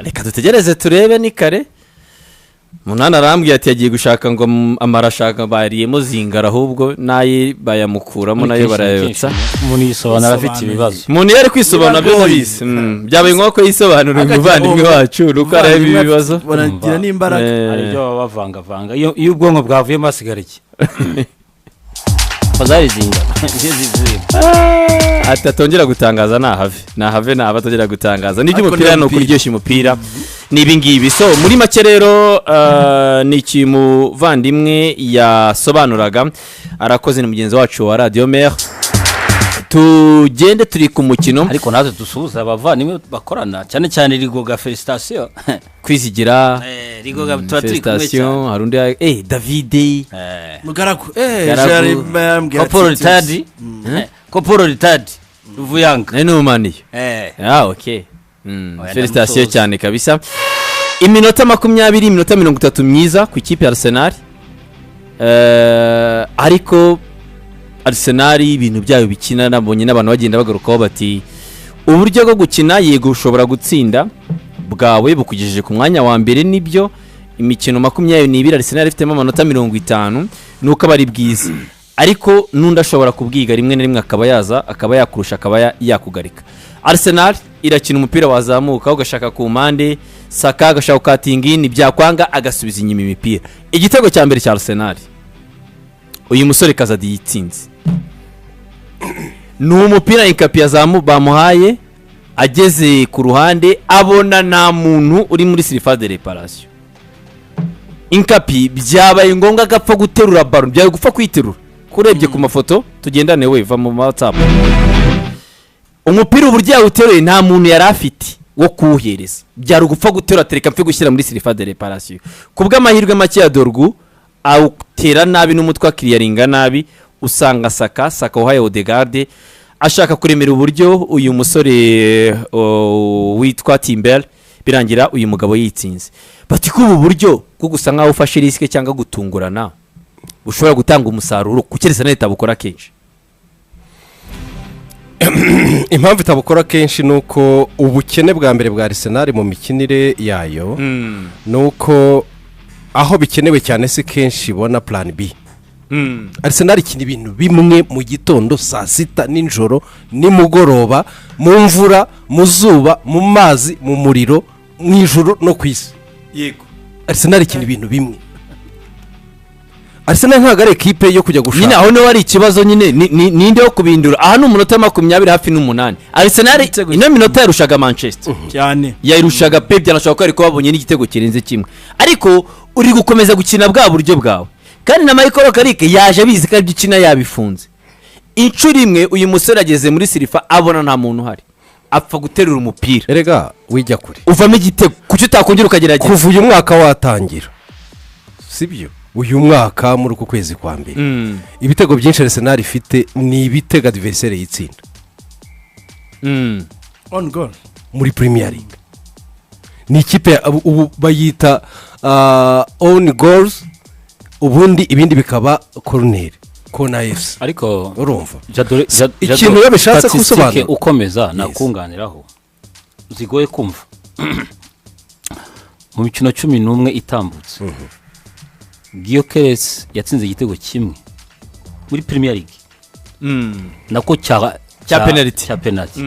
Reka dutegereze turebe, ni kare. Munani arambwiye ati yagiye gushaka ngo amarashaka bariyemo zingara, ahubwo n'aye bayamukuramo, nayo barayotsa. Umuntu yisobanura afite ibibazo. Umuntu iyo ari kwisobanura byo ndabizi. Byabaye ngombwa ko yisobanura uyu muvandimwe wacu, nuko areba ibibazo. Baragira n'imbaraga. Hari ibyo baba bavangavanga. Iyo ubwonko bwavuyemo hasigara iki? Zari zingana iyo zivuyemo. Ati atongera gutangaza, nahave, nahave, nahave, atongera gutangaza. Nibyo. Ariko umupira ni ni umupira. Ukuryoshya umupira ni ibi ngibi. So muri make rero, ni ikimuvandimwe yasobanuraga. Arakoze, ni mugenzi wacu wa Radiyo Mare. Tugende, turi ku mukino. Ariko natwe dusuhuza abavandimwe bakorana, cyane cyane Rigoga, félicitations. Kwizigira. Rigoga, tuba turi kumwe cyane. Félicitations. Hari undi, Davide. Mugaragu. Garagu. Jerry yambwiye ati, Koporo ritadi, koporo ritadi Ruvuyanga. Nawe ni umumaniye. Ah, ok. Oya, félicitations ndamusoza. Cyane kabisa. Iminota 20, iminota 30 myiza ku ikipe ya Arsenal. Ariko Arsenal ibintu byayo bikina, nabonye n'abantu bagenda bagarukaho bati uburyo bwo gukina, yego ushobora gutsinda bwawe bukugejeje ku mwanya wa mbere, nibyo. Imikino 22 Arsenal ifitemo amanota 50, nuko aba ari bwiza, ariko n'undi ashobora kubwiga rimwe na rimwe akaba yaza akaba yakurusha, akaba yakugarika. Arsenal irakina umupira, wazamuka ugashaka ku mpande Saka agashaka gukatinga in, byakwanga agasubiza inyuma imipira. Igitego cya mbere cya Arsenal, uyu musore Kazadi yitsinze, ni umupira Hincapié yazamu bamuhaye, ageze ku ruhande abona nta muntu uri muri surface de réparation. Hincapié byabaye ngombwa agapfa guterura ballon, byabaye gupfa kuyiterura. Kurebye ku mafoto tugendane, we va mu WhatsApp, umupira uburyo yawuteruye nta muntu yari afite wo kuwuhereza, byari ugupfa guterura, tereka mpfe gushyira muri surface de réparation. Ku bw'amahirwe make ya Dorgu, awutera nabi n'umutwe, akiriyaringa nabi, usanga Saka. Saka uhaye Odegaard, ashaka kuremera uburyo uyu musore witwa Timber, birangira uyu mugabo yitsinze. Bati ko ubu buryo bwo gusa nkaho ufashe risque cyangwa gutungurana bushobora gutanga umusaruro, kuki Arsenal itabukora kenshi? Impamvu itabukora kenshi ni uko ubukene bwa mbere bwa Arsenal mu mikinire yayo ni uko aho bikenewe cyane si kenshi ibona plan B. Arsenal ikina ibintu bimwe mu gitondo, saa sita, nijoro, nimugoroba, mu mvura, mu zuba, mu mazi, mu muriro, mu ijoro no ku isi. Arsenal ikina ibintu bimwe. Arsenal ntabwo ari ekipe yo kujya Nyine gushaka. Aho niho hari ikibazo nyine. Ninde wo kubindura? Aha ni umunota 28 hafi Arsenal Igitego. ino minota yarushaga Manchester. Cyane. Yayirushaga pe, byanashoboka ko ariko babonye n'igitego kirenze kimwe, ariko uri gukomeza gukina bwa buryo bwawe, kandi na Michael Carrick yaje abizi ko aribyo ukina, yabifunze. Inshuro imwe uyu musore ageze muri surface abona nta muntu uhari, apfa guterura umupira. Erega wijya kure. Uvamo igitego. Kuki utakongera ukagerageza? Kuva uyu mwaka watangira, sibyo, uyu mwaka muri uku kwezi kwa mbere, ibitego byinshi Arsenal ifite ni ibitego adversaire yitsinda. Own goal. Muri Premier League ni ikipe ubu bayita own goals, ubundi ibindi bikaba corner, corner FC. Ariko Urumva? Jado, Ikintu iyo bishatse statistique gusobanura. Ukomeza nakunganiraho, zigoye kumva. Mu mikino 11 itambutse, Gyökeres yatsinze igitego kimwe muri Premier League, nako cya Cya penalty. Cya penalty.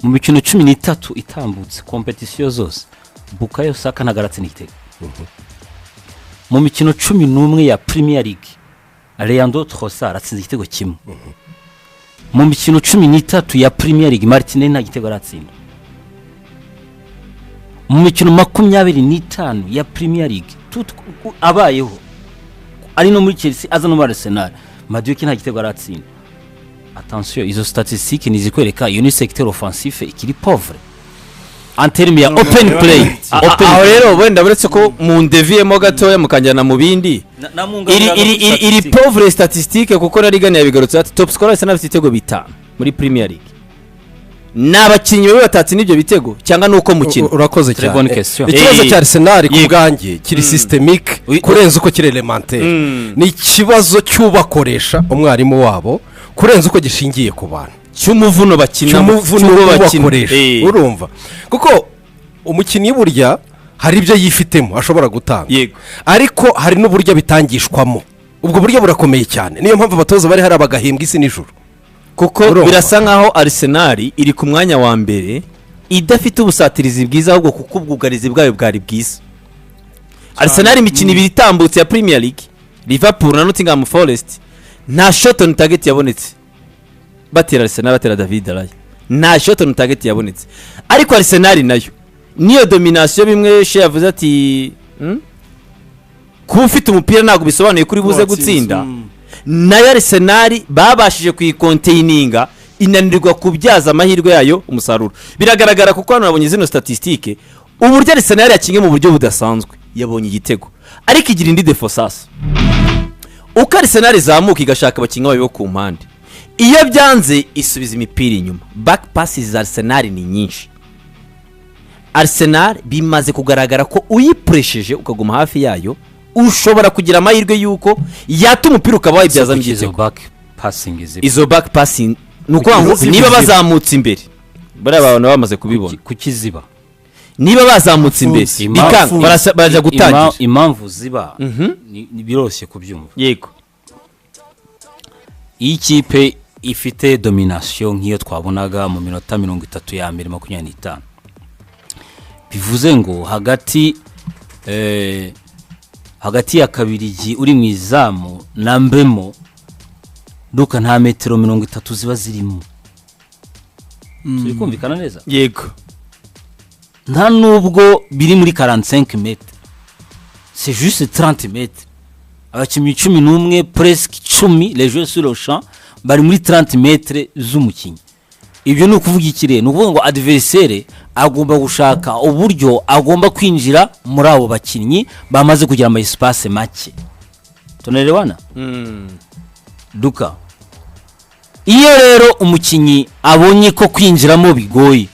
Mu mikino 13 itambutse, compétition zose, Bukayo Saka ntabwo aratsinda igitego. Mu mikino 11 ya Premier League, Leandro Trossard atsinze igitego kimwe. Mu mikino 13 ya Premier League, Martinelli nta gitego aratsinda. Mu mikino 25 ya Premier League abayeho, ari no muri Chelsea, aza no muri Arsenal, Madueke nta gitego aratsinda. Attention, izo statistiques ni izikwereka iyo ni secteur offensif ikiri pauvre en terme ya open play. Open Aho rero wenda uretse ko mundeviyemo gatoya mukanjyana mu bindi, iri pauvre statistique, kuko na Rigani yabigarutse ati top scorer Arsenal afite ibitego bitanu muri Premier League. Ni abakinnyi babi batatse n'ibyo bitego cyangwa ni uko mukino? Urakoze Très bonne cyane. question. Ikibazo cya Arsenal ku bwanjye kiri systémique kurenza uko kiri élémentaire. Ni ikibazo cy'ubakoresha, umwarimu wabo, kurenza uko gishingiye ku bantu. Cy'umuvuno bakina. Cy'umuvuno Cy'uwo bakina. ubakoresha. Urumva, kuko Umukinnyi burya hari ibyo yifitemo ashobora gutanga, ariko hari n'uburyo bitangishwamo. Ubwo buryo burakomeye cyane, niyo mpamvu abatoza bari hari bagahembwa isi n'ijuru. Kuko Urumva? birasa nkaho Arsenal iri ku mwanya wa mbere idafite ubusatirizi bwiza, ahubwo kuko ubwugarizi bwayo bwari bwiza. Arsenal imikino ibiri itambutse ya Premier League, Liverpool na Nottingham Forest, nta shot on target yabonetse batera Arsenal, batera David Raya, nta shot on target yabonetse. Ariko Arsenal nayo niyo domination bimwe she yavuze ati, Kuba ufite umupira ntabwo bisobanuye kuri buze gutsinda." Nayo Arsenal babashije kuyicontaininga, inanirwa kubyaza amahirwe yayo umusaruro. Biragaragara kuko hano nabonye zino statistiques, uburyo Arsenal yakinnye mu buryo budasanzwe, yabonye igitego ariko igira indi défaut. Sasa uko Arsenal izamuka igashaka abakinnyi bayo bo ku mpande, iyo byanze isubiza imipira inyuma. Back passes za Arsenal ni nyinshi. Arsenal bimaze kugaragara ko uyipuresheje ukaguma hafi yayo ushobora kugira amahirwe y'uko yata umupira ukaba wayibyazamo Izo igitego. Back passing ziba. Izo back passing ni ukuvuga ngo Kuki niba ziba? bazamutse imbere, bariya bantu bamaze kubibona, Kuki ziba? Niba bazamutse imbere bikanga, baraja gutangira. Impamvu ziba ni biroroshye kubyumva. Iyo ikipe ifite domination nk'iyo twabonaga mu minota 30 ya mbere, 25, bivuze ngo hagati ya Kabirigi uri mu izamu na Mbeumo duka nta metero 30 ziba zirimo. Turi kumvikana neza? Yego. Nta nubwo biri muri 45 mètres, c'est juste 30 mètres. Abakinnyi 11, presque 10, les joueurs sur le champ bari muri 30 mètres z'umukinnyi. Ibyo ni ukuvuga iki rero? Ni ukuvuga ngo adversaire agomba gushaka uburyo agomba kwinjira muri abo bakinnyi bamaze kugira ama espace make. Tunaelewana duka? Iyo rero umukinnyi abonye ko kwinjiramo bigoye,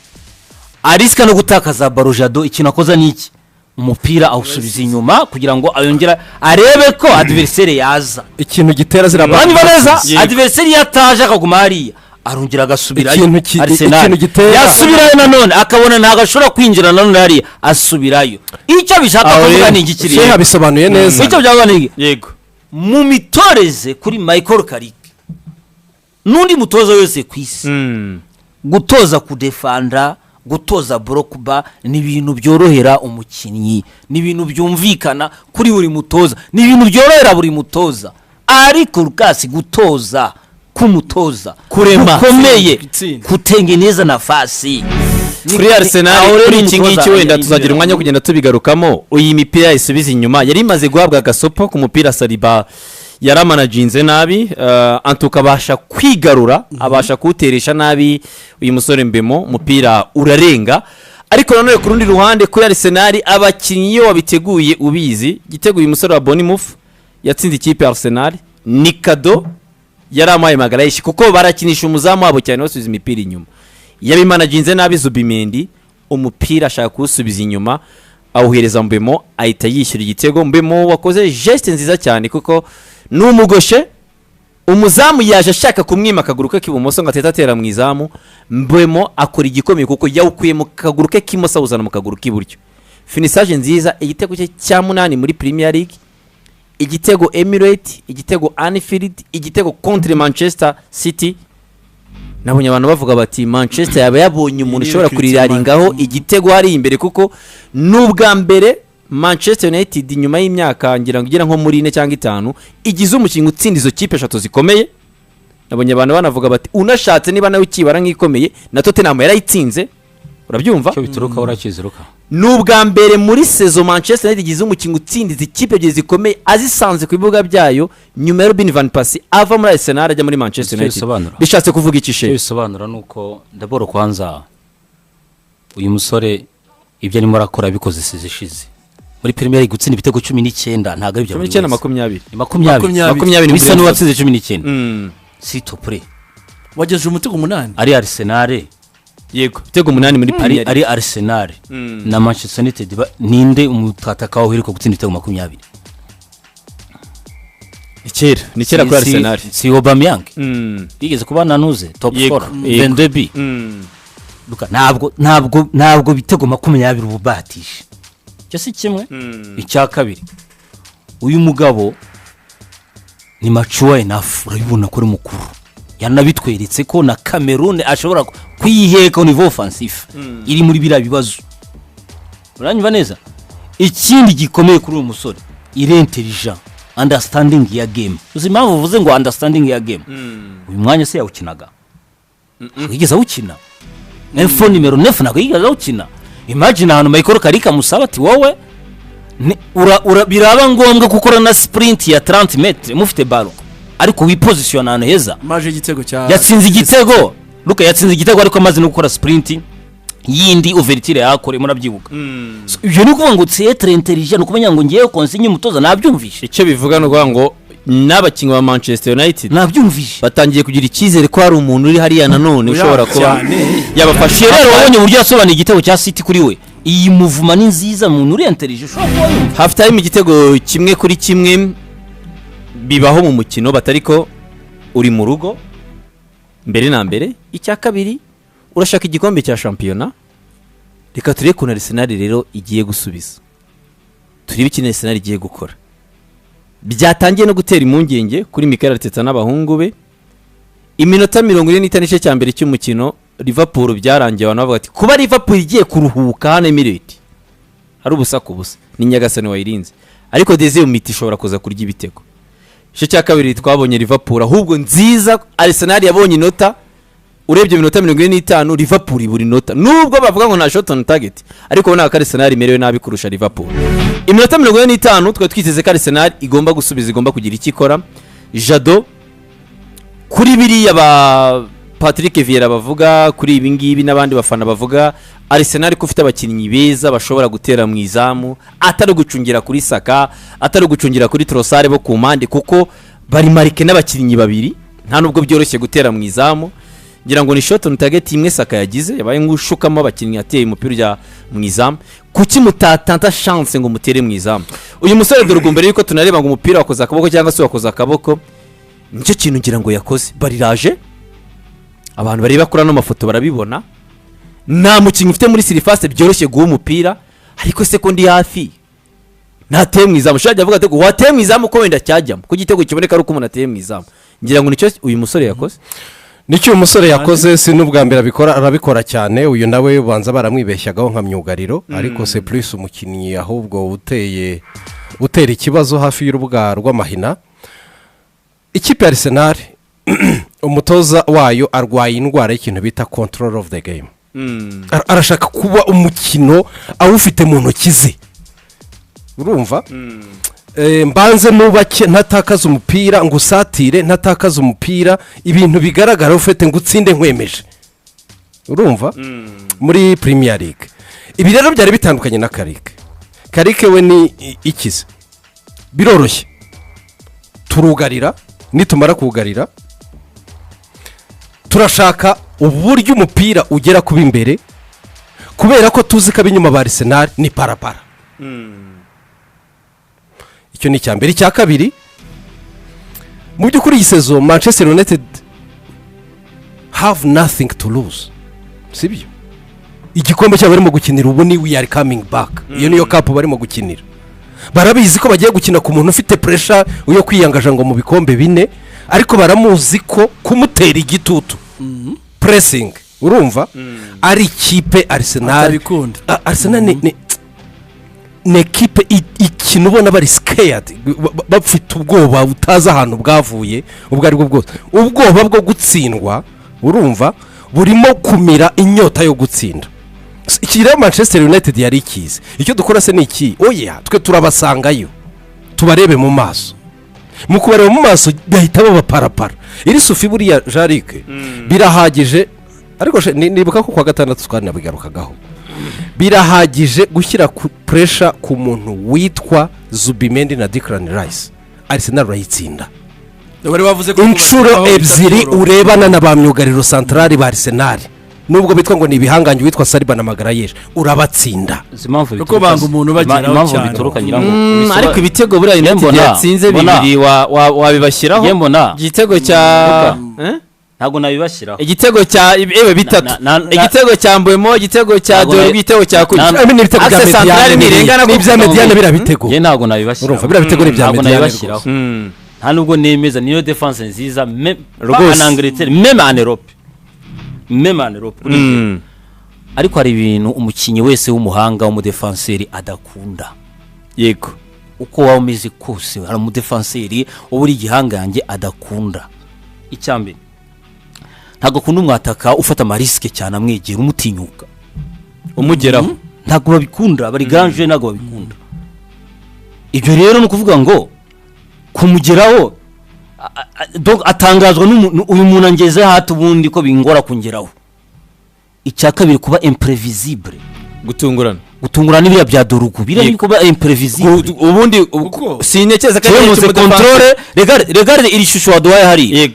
arisika no gutakaza ballon, jado ikintu akoza ni iki? Umupira awusubiza inyuma kugira ngo ayongere arebe ko adversaire yaza. Ikintu gitera ziriya Uranyumva neza? Yego. Adversaire iyo ataje akaguma hariya, arongera agasubirayo. Arsenal Ikintu gitera- yasubirayo nanone, akabona ntabwo ashobora kwinjira nanone hariya, asubirayo. Icyo bishaka Aho kuvuga rero, ni iki? Sheha Rero bisobanuye neza. icyo byavuga ni iki? Mu mitoreze kuri Michael Carrick n'undi mutoza wese ku isi, gutoza kudefanda, gutoza bloc bas ni ibintu byorohera umukinnyi, ni ibintu byumvikana kuri buri mutoza, ni ibintu byorohera buri mutoza. Ariko rukasi gutoza k'umutoza Kurema. gukomeye, Gutsinda. kutengeneza nafasi. Kuri Arsenal, Aho rero kuri iki umutoza ngiki wenda yinjira. tuzagira umwanya wo kugenda tubigarukamo. Iyi mipira isubiza inyuma yari imaze guhabwa agasopo ku mupira Saliba yaramanajinze nabi, antuka abasha kwigarura, abasha kuwuteresha nabi uyu musore Mbeumo, umupira urarenga. Ariko nanone ku rundi ruhande kuri Arsenal, abakinnyi iyo wabiteguye ubizi, igitego uyu musore wa Bournemouth yatsinze ikipe ya Arsenal ni cadeau yari amuhaye Magalhães, kuko barakinisha umuzamu wabo cyane basubiza imipira inyuma. Yabimanajinze nabi Zubimendi, umupira ashaka kuwusubiza inyuma awuhereza Mbeumo, ahita yishyura igitego. Mbeumo wakoze geste nziza cyane kuko ni umugoshe, umuzamu yaje ashaka kumwima akaguru ke k'ibumoso ngo atahita atera mu izamu. Mbeumo akora igikomeye kuko yawukuye mu kaguru ke k'imoso awuzana mu kaguru k'iburyo. Finissage nziza, igitego cye cya munani muri Premier League, igitego Emirates, igitego Anfield, igitego contre Manchester City. Nabonye abantu bavuga bati Manchester yaba yabonye umuntu Iyi ushobora recruitment. kuriraringaho igitego hari imbere, kuko ni ubwa mbere Manchester United nyuma y'imyaka ngira ngo igera nko muri 4 cyangwa 5 igize umukinnyi utsinda izo kipe eshatu zikomeye. Nabonye abantu banavuga bati unashatse niba nawe ukibara nk'ikomeye, na Tottenham yarayitsinze, urabyumva? Icyo bituruka urakiziruka. Ni ubwa mbere muri saison Manchester United igize umukinnyi utsinda izi kipe ebyiri zikomeye azisanze ku bibuga byayo, nyuma ya Robin van Persie ava muri Arsenal ajya muri Manchester Icyo United. bisobanura. Bishatse kuvuga iki Icyo she? bisobanura ni uko ndaboro kwanza uyu musore ibyo arimo arakora yabikoze saison ishize muri Premier League. Gutsinda ibitego 19 ntabwo ari ibya cumi buri n'icyenda wese. 20. Ni 20. 20. 20 bisa muri n'uwatsinze 19, s'il te plaît. Wagejeje umutego 8. Ari Arsenal, Yego, ibitego 8 muri ari Premier League. ari Arsenal na Manchester United, ninde umutataka uheruka gutsinda ibitego 20? Ni kera, ni kera kuri Arsenal. Si Aubameyang yigeze kuba nanuze top Yego, scorer, yego. 22 buts. Luka, ntabwo ibitego 20 ubu batishe. Icyo si kimwe. Icya kabiri, uyu mugabo ni mature enough, urabibona ko ari mukuru. Yanabitweretse ko na Cameroon ashobora kuyiheka au niveau offensif iri muri biriya bibazo. Uranyumva neza? Ikindi gikomeye kuri uyu musore, il est intelligent, understanding ya game. Uzi impamvu uvuze ngo understanding ya game? Uyu mwanya se yawukinaga? Ntabwo yigeze awukina. Faux numéro 9 ntabwo yigeze awukina. Imagine ahantu Michael Carrick amusaba ati: "Wowe biraba ngombwa gukora na sprint ya 30 mètres mufite ballon, ariko wipositionna ahantu heza." Maje igitego cya Yatsinze igitego, Luka, yatsinze igitego ariko amaze no gukora sprint yindi, ouverture yahakoreye, murabyibuka. So, ibyo ni ukuvuga ngo c'est être intelligent, ni ukumenya ngo ngewe consigne umutoza nabyumvishe. Icyo bivuga ni ukuvuga ngo n'abakinnyi ba Manchester United Nabyumvishe. batangiye kugira icyizere ko hari umuntu uri hariya nanone Oya, ushobora kuba cyane. yabafasha. Rero wabonye uburyo yasobanuye igitego cya City kuri we? Iyi mouvement ni nziza, umuntu uri intelligent ushobora kuba yumva. Half time, igitego 1-1 bibaho mu mukino, batari ko uri mu rugo mbere na mbere. Icya kabiri, urashaka igikombe cya shampiyona. Reka turebe ukuntu Arsenal rero igiye gusubiza, turebe ikintu Arsenal igiye gukora. Byatangiye no gutera impungenge kuri Mikel Arteta n'abahungu be. Iminota 45, igice cya mbere cy'umukino, Liverpool byarangiye abantu bavuga ati kuba Liverpool igiye kuruhuka hano Emirates ari ubusa ku busa, ni Nyagasani wayirinze, ariko deuxième mi-temps ishobora kuza kurya ibitego. Igice cya kabiri twabonye Liverpool ahubwo nziza. Arsenal yabonye inota. Urebye iminota 45, Liverpool ibura inota, nubwo bavuga ngo nta shot on target, ariko ubona ko Arsenal imerewe nabi kurusha Liverpool. Iminota 45 twari twiteze ko Arsenal igomba gusubiza, igomba kugira icyo ikora. Jado, kuri biriya ba Patrick Vieira bavuga, kuri ibi ngibi n'abandi bafana bavuga, Arsenal ko ufite abakinnyi beza bashobora gutera mu izamu, atari ugucungira kuri Saka, atari ugucungira kuri Trossard bo ku mpande, kuko bari marqué n'abakinnyi babiri, nta nubwo byoroshye gutera mu izamu. Ngira ngo ni shot on target imwe Saka yagize, yabaye nk'ushukamo abakinnyi, ateye umupira ujya mu izamu. Kuki mutatanta chance ngo mutere mu izamu? Uyu musore dore mbere yuko tunareba ngo umupira wakoze akaboko cyangwa se wakoze akaboko, nicyo kintu ngira ngo yakoze. Bariraje, abantu bareba kuri ano mafoto barabibona. Nta mukinnyi ufite muri surface byoroshye guha umupira, ariko se ko ndi hafi ntateye mu izamu? Ushobora avuga ati wateye mu izamu ko wenda cyajyamo, ko igitego kiboneka ari uko umuntu ateye mu izamu. Ngira ngo nicyo uyu musore yakoze. Nicyo uyu musore yakoze. Si n'ubwa mbere abikora, arabikora cyane. Uyu nawe ubanza baramwibeshyagaho nka myugariro, ariko c'est plus umukinnyi ahubwo uteye utera ikibazo hafi y'urubuga rw'amahina. Ikipe ya Arsenal, umutoza wayo arwaye indwara y'ikintu bita control of the game. Arashaka kuba umukino awufite mu ntoki ze. Urumva? Mbanze nubake, ntatakaza umupira, ngo usatire ntatakaza umupira, ibintu bigaragara ufite ngo utsinde nkwemeje. Urumva, muri Premier League ibi rero byari bitandukanye na Carrick. Carrick we ni ikize, biroroshye, turugarira, nitumara kugarira turashaka uburyo umupira ugera kuba imbere, kubera ko tuzi ko ab'inyuma ba Arsenal ni parapara. Icyo ni icya mbere. Icya kabiri, mu by'ukuri iyi saison Manchester United have nothing to lose, sibyo? Igikombe cyabo barimo gukinira ubu ni "We are coming back". Iyo niyo cup barimo gukinira. Barabizi ko bagiye gukina ku muntu ufite pressure yo kwiyangaja ngo mu bikombe bine, ariko baramuzi ko kumutera igitutu, pressing, urumva, ari ikipe Arsenal Atabikunda. Arsenal ni ekipe ikina ubona bari scared, bafite ubwoba butazi ahantu bwavuye ubwo ari bwo bwose, ubwoba bwo gutsindwa. Urumva, burimo kumira inyota yo gutsinda. Iki rero Manchester United yari ikizi. Icyo dukora se ni iki? Oya, twe turabasangayo, tubarebe mu maso. Mu kubareba mu maso bahita baba parapara. Iri sufi buriya jarike birahagije, ariko nibuka ko kuwa gatandatu twanabigarukagaho. Birahagije gushyira ku pressure ku muntu witwa Zubimendi na Declan Rice, Arsenal urayitsinda. Bari bavuze ko Inshuro kubashyiraho ebyiri bitatworohera. urebana na ba myugariro central ba Arsenal, nubwo bitwa ngo ni ibihangange, witwa Saliba na Magalhães, urabatsinda. Izi mpamvu Kuko bituruka banga umuntu ubageraho impamvu cyane. bituruka ngira ngo Ariko ibitego buriya United yatsinze bibiri wabibashyiraho. Njye mbona Igitego cya Luka. Eh? Ntabwo nabibashyiraho. Igitego cya, ewe, bitatu. Igitego cya Mbeumo, igitego cya Ntabwo Dorgu, igitego cya Cunha. I mean, ibitego bya Axe centrale médiane ntirengana. ni ibya médiane, biriya bitego. Njye ntabwo nabibashyiraho. Urumva, biriya bitego ni ibya Ntabwo médiane nabibashyiraho. rwose. Nta nubwo nemeza niyo défense nziza Rwose. en Angleterre, même en Europe, même en Europe kuri njye. Ariko hari ibintu umukinnyi wese w'umuhanga w'umudefanseri adakunda. Uko waba umeze kose, hari umudefanseri uba uri igihangange adakunda. Icya mbere, ntabwo akunda umwataka ufata ama risques cyane, amwegera, umutinyuka, umugeraho. Ntabwo babikunda. Bari ganje, ntabwo babikunda. Ibyo rero ni ukuvuga ngo kumugeraho donc atangazwa n'umuntu, uyu muntu angeze hati ubundi ko bingora kungeraho. Icya kabiri, kuba imprévisible. Gutungurana. Gutungurana n'ibiriya bya Dorgu, biriya ni kuba imprévisible. Ubundi Kuko- sintekereza ko ari Cyemuze icy'umudefanse. contrôle, regarde, regarde iri shusho waduhaye hariya.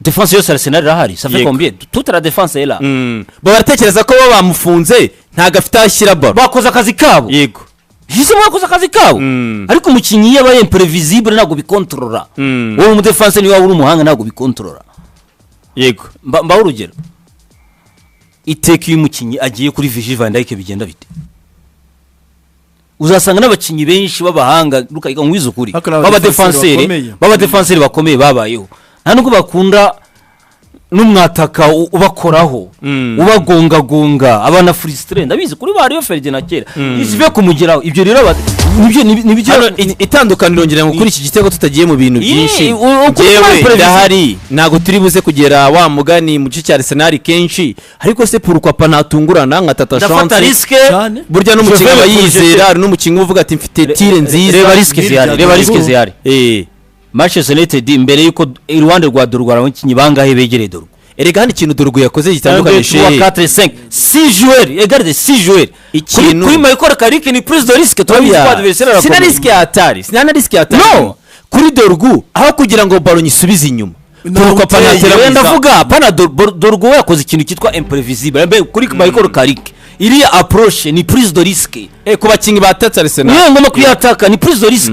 Défense yose Arsenal irahari, ça fait combien? Toute la défense est là. Bo baratekereza ko bo bamufunze, ntabwo afite aho ashyira ballon. Bakoze akazi kabo. Jise bakoze akazi kabo. Ariko umukinnyi iyo abaye imprévisible, ntabwo bikontorora. Wowe umudefanse, niba waba uri umuhanga, ntabwo bikontorora. Mbaho urugero: iteka iyo umukinnyi agiye kuri Virgil van Dijk bigenda bite? Uzasanga n'abakinnyi benshi b'abahanga, rukayika ngwiza ukuri, Ariko n'abadefanseri b'abadefanseri bakomeye. B'abadefanseri bakomeye babayeho, nta nubwo bakunda n'umwataka ubakoraho, ubagongagonga, abana frustré. Ndabizi kuri ba Rio Ferdinand kera isive kumugeraho. Ibyo rero nibyo. Hano itandukaniro ngira ngo kuri iki gitego, tutagiye mu bintu byinshi, ukuri njyewe kuba ndahari, ntabwo turi buze kugera wa mugani mu gice cya Arsenal kenshi, ariko se pourquoi pas natungurana nka tata Ndafata chance? risque. Cyane. Burya n'umukinnyi aba Je vais le yizera, hari n'umukinnyi uvuga ati mfite tir nziza. Reba risque zihari, reba risque zihari. Manchester United, mbere yuko iruhande rwa Dorgu hari abakinnyi bangahe begereye Dorgu? Erega hano ikintu Dorgu yakoze gitandukanye. 1, 2, 3, 4, 5, 6 joueurs. Regarde, 6 joueurs. Kuri Michael Carrick ni prise de risque, turabizi ko adversaire Sina arakomeye. risque ya hatari, sina na risque ya hatari. No. Kuri Dorgu, aho kugira ngo ballon nyisubize inyuma, pourquoi pas Nawuteye. natera Wenda mu izamu? ndavuga pana Dorgu we yakoze ikintu cyitwa imprévisible. Mbe kuri Michael Carrick iriya approche ni prise de risque. Ku bakinnyi batatse Arsenal. Niyo ngomba kuyataka, ni prise de risque.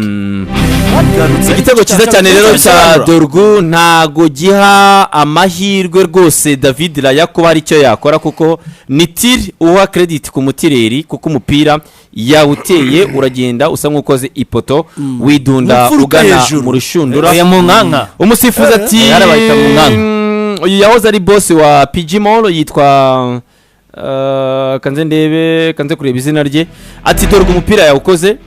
Igitego cyiza cyane rero cya Bisobanura. Dorgu ntago giha amahirwe rwose David Raya kuba hari icyo yakora, kuko ni tir uha credit ku mutireri, kuko umupira yawuteye uragenda usa nk'ukoze ipoto, widunda Mu mfuruka ugana hejuru. mu rushundura. Oya, mu nkanka. Umusifuzi ati Yari bayita mu nkanka. Uyu yahoze ari boss wa PG Mall, yitwa kanze ndebe, kanze kureba izina rye, ati Dorgu umupira yawukoze,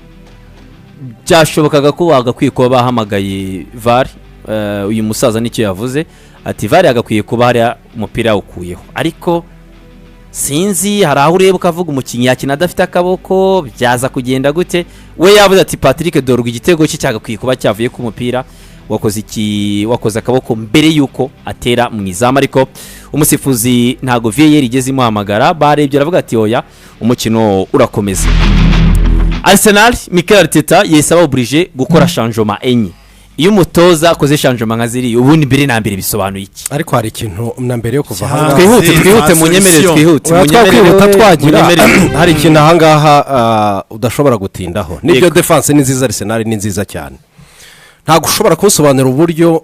byashobokaga ko wagakwiye kuba bahamagaye VAR. Uyu musaza nicyo yavuze, ati VAR yagakwiye kuba hariya umupira yawukuyeho, ariko sinzi, hari aho ureba ukavuga umukinnyi yakina adafite akaboko, byaza kugenda gute? We yavuze ati Patrick Dorgu igitego cye cyagakwiye kuba cyavuye ku mupira wakoze iki, wakoze akaboko mbere y'uko atera mu izamu, ariko umusifuzi ntabwo VAR igeze imuhamagara. Barebye aravuga ati oya, umukino urakomeza. Arsenal, Mikel Arteta yahise aba obligé gukora changement enye. Iyo umutoza akoze changement nka ziriya, ubundi mbere na mbere bisobanuye iki? Ariko hari ikintu na mbere yo kuva Cyane. ahangaha. Twihute, Nziza, twihute, munyemerere. solution. Twihute. Oya, Munyemerere, twakwihuta twagira. munyemerere. Hari ikintu ahangaha udashobora gutindaho. Nibyo, défense ni nziza, Arsenal ni nziza cyane. Ntabwo ushobora kubusobanura uburyo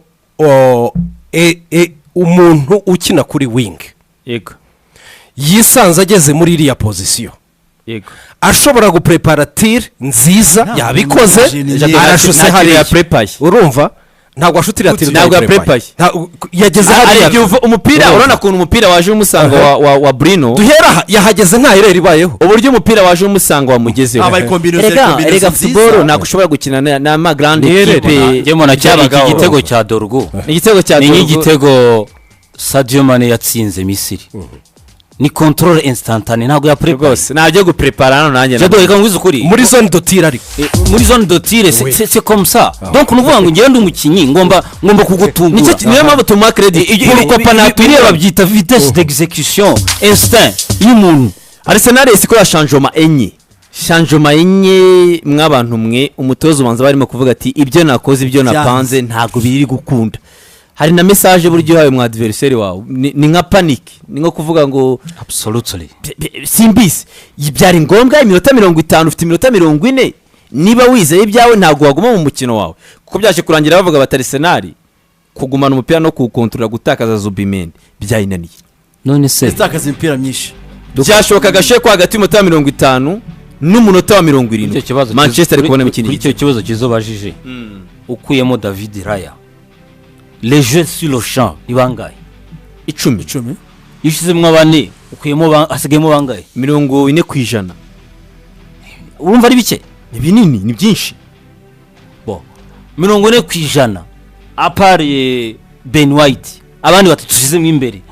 umuntu ukina kuri wing yisanze ageze muri iriya position, ashobora guprepara tir nziza, yabikoze, arashuse Nta kintu hariya. yaprepaye. Urumva, ntabwo ashutira tir. Ntabwo yaprepaye. Yageze Hari hariya. igihe umupira, Urumva? urabona ukuntu umupira waje umusanga wa Bruno. Duhera aha, yahageze nta erreur ibayeho. Uburyo umupira waje umusanga wamugezeho. Habaye combinaison, Erega combinaison erega nziza. football ntabwo ushobora gukina na ma grande Ni erreur. kipe. Njye mbona cyari iki Byabagaho. gitego cya Dorgu Igitego cya ni Dorgu. nk'igitego Sadio Mane yatsinze Misiri, ni contrôle instantané, ntabwo yaprepara. Rwose ntabyo guprepara hano nanjye. Jado, reka ngwize ukuri. Muri zone de tir ariko. Muri zone de tir, c'est comme ça. Donc ni ukuvuga ngo ngende umukinnyi ngomba kugutungura. Nicyo niyo mpamvu tumuha credit. Pourquoi pas Biriya babyita vitesse d'exécution, instinct y'umuntu. Arsenal yahise ikora changement enye, changement enye mw'abantu mwe. Umutoza ubanza barimo kuvuga ati ibyo nakoze, ibyo napanze ntabwo biri gukunda. Hari na message buryo uhawe mu adversaire wawe, ni nka panique, ni nko kuvuga ngo Absolutely. Simbizi, byari ngombwa iminota 50, ufite iminota 40, niba wizeye ibyawe ntabwo waguma mu mukino wawe, kuko byaje kurangira bavuga bati Arsenal Kugumana umupira no kuwukontorora, gutakaza Zubimendi byayinaniye. None se? Itakaza imipira myinshi. Byashoboka agashe ko hagati y'umunota wa 50 n'umunota wa mirongo Kuri irindwi icyo kibazo Manchester ari kubonamo ikindi kuri icyo gitego. kibazo kizobajije, ukuyemo David Raya, les jeux sur le champ ni bangahe? 10. 10. Iyo ushyizemo bane, ukuyemo hasigayemo bangahe? 40%. Urumva ari bike? Ni binini, ni byinshi. Bo 40%, à part Ben White, abandi batatu ushyizemo imbere,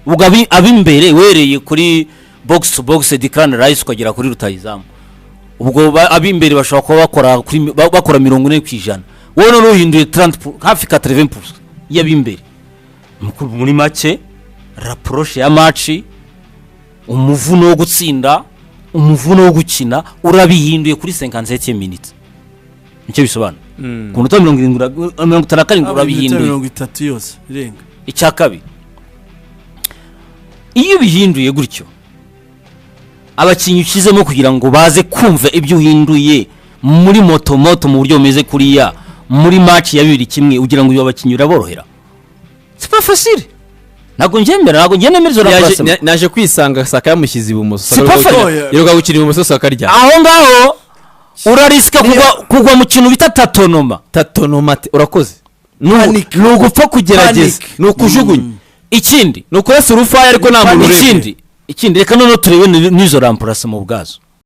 ubwo ab'imbere wereye kuri box to box, Declan Rice, ukagera kuri rutayizamu, ubwo ab'imbere bashobora kuba bakora kuri bakora 40%. Wowe none uhinduye 30 hafi 80% y'ab'imbere. Muri make, l'approche ya match, umuvuno wo gutsinda, umuvuno wo gukina, urabihinduye kuri 57 minutes. Nicyo bisobanura. Ku minota 70, 57 urabihinduye. 30 yose irenga. Icya kabiri, iyo ubihinduye gutyo, abakinnyi ushyizemo kugira ngo baze kumva ibyo uhinduye muri moto moto mu buryo bumeze kuriya muri match ya 2-1, ugira ngo uyu abakinnyi uraborohera? C'est pas facile. Ntabwo ngemera, ntabwo ngenda nemera izo remplacement. Naje kwisanga Saka yamushyize ibumoso. C'est pas facile. Yiruka gukina ibumoso, Saka rya Aho ngaho urarisika kugwa mu kintu bita tâtonnement. Tâtonnement, urakoze. Panic. Ni ugupfa kugerageza. Panic. Ni ukujugunya. Ikindi, Ni ukurasa urufaya ariko nta muntu urebye. Ikindi, reka noneho turebe n'izo remplacement ubwazo.